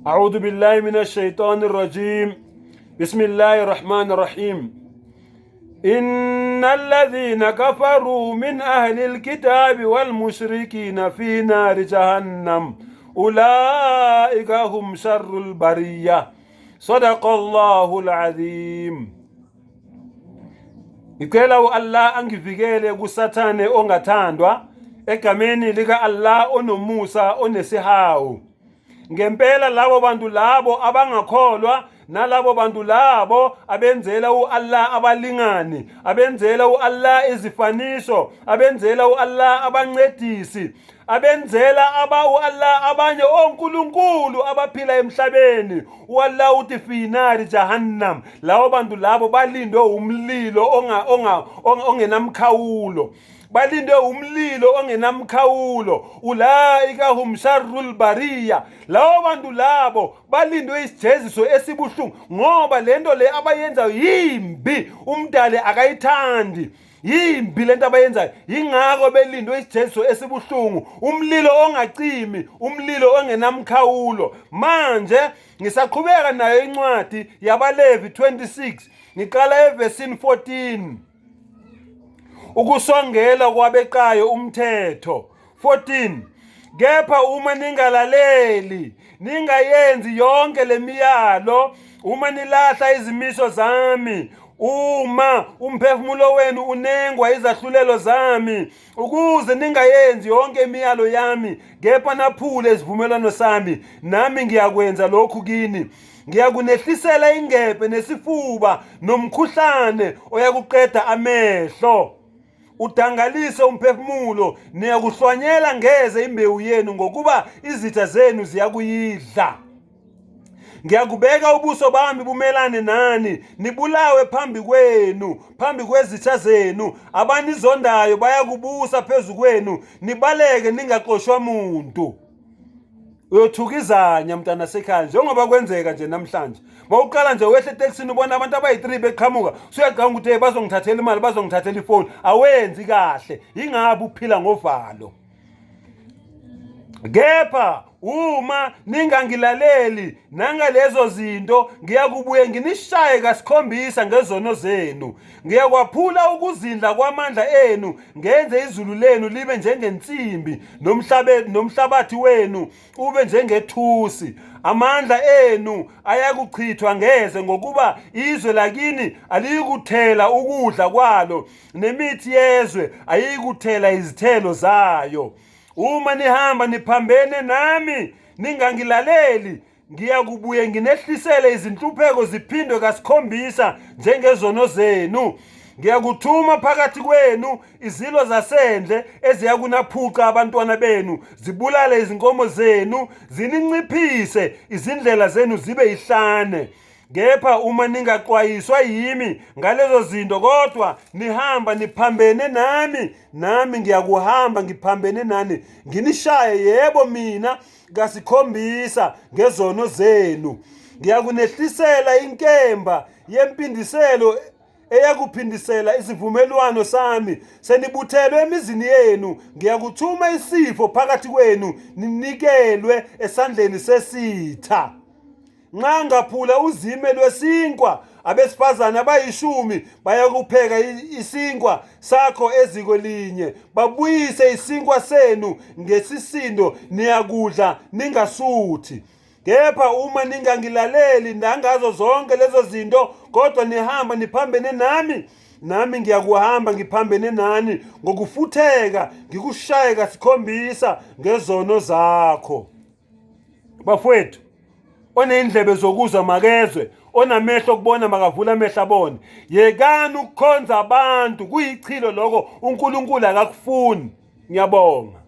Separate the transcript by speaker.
Speaker 1: أعوذ بالله من الشيطان الرجيم بسم الله الرحمن الرحيم إن الذين كفروا من أهل الكتاب والمشركين في نار جهنم أولئك هم شر البرية صدق الله العظيم. Ngicela u-Allah angivikele kuSathane ongathandwa egameni lika-Allah onomusa onesihawu. Ngempela labo bantu labo abangakholwa nalabo bantu labo abenzela u-Allah abalingani, abenzela u-Allah izifaniso, abenzela u-Allah abancedisi, abenzela aba u-Allah abanye onkulunkulu abaphila emhlabeni. U-Allah uthi finari jahannam, labo bantu labo balindwe umlilo ongenamkhawulo, balinde umlilo ongenamkhawulo. Ulaika hum sharrul bariya, labo bantu labo balindwe isijeziso esibuhlungu, ngoba lento le abayenzayo yimbi, umdali akayithandi, yimbi lento abayenzayo, yingakho belindwe isijeziso esibuhlungu, umlilo ongacimi, umlilo ongenamkhawulo. Manje ngisaqhubeka nayo incwadi yabaLevi 26, ngiqala evesini 14. Ukusongela kwabeqayo umthetho. 14 Kepha uma ningalaleli, ningayenzi yonke lemiyalo, uma nilahla izimiso zami, uma umphefumulo wenu unengwa izahlulelo zami, ukuze ningayenzi yonke imiyalo yami, kepha naphule isivumelwano sami, nami ngiyakwenza lokhu kini: ngiyakunehlisela ingebhe nesifuba nomkhuhlane oyakuqeda amehlo, udangalise umphefumulo, niyakuhlwanyela ngeze imbewu yenu, ngokuba izitha zenu ziyakuyidla. Ngiyakubeka ubuso bami bumelane nani, nibulawe phambi kwenu, phambi kwezitha zenu. Abanizondayo bayakubusa phezu kwenu, nibaleke ningaxoshwa muntu. Uyothukizanya mntana sekhaya, njengoba kwenzeka nje namhlanje. Mawuqala nje wehle etekisini ubona abantu abayi-3 beqhamuka, usuyacabanga ukuthi hey, bazongithathela imali, bazongithathela ifoni. Awenzi kahle, yingabe uphila ngovalo. Kepha uma ningangilaleli nangalezo zinto, ngiyakubuye nginishaye kasikhombisa ngezono zenu. Ngiyakwaphula ukuzindla kwamandla enu, ngenze izulu lenu libe njengensimbi, nomhlabathi wenu ube njengethusi. Amandla enu ayakuchithwa ngeze, ngokuba izwe lakini aliyikuthela ukudla kwalo, nemithi yezwe ayiyikuthela izithelo zayo. Uma nihamba niphambene nami, ningangilaleli, ngiyakubuye nginehlisele izinhlupheko ziphindwe kasikhombisa njengezono zenu. Ngiyakuthuma phakathi kwenu izilo zasendle eziyakunaphuca abantwana benu, zibulale izinkomo zenu, zininciphise izindlela zenu zibe yihlane. Kepha uma ningaxwayiswa yimi ngalezo zinto, kodwa nihamba niphambene nami, nami ngiyakuhamba ngiphambene nani, nginishaye, yebo mina kasikhombisa ngezono zenu. Ngiyakunehlisela inkemba yempindiselo eyakuphindisela isivumelwano sami. Senibuthelwe emizini yenu, ngiyakuthuma isifo phakathi kwenu, ninikelwe esandleni sesitha. Nxa ngaphula uzime lwesinkwa, abesifazane abayishumi bayakupheka isinkwa sakho eziko linye, babuyise isinkwa senu ngesisindo, niyakudla ningasuthi. Kepha uma ningangilaleli nangazo zonke lezo zinto, kodwa nihamba niphambene nami, nami ngiyakuhamba ngiphambene nani ngokufutheka, ngikushaye kasikhombisa ngezono zakho. Bafowethu, oneyindlebe zokuzwa makezwe, onamehlo okubona makavule amehlo abone. Yekani ukukhonza abantu, kuyichilo lokho, uNkulunkulu akakufuni. Ngiyabonga.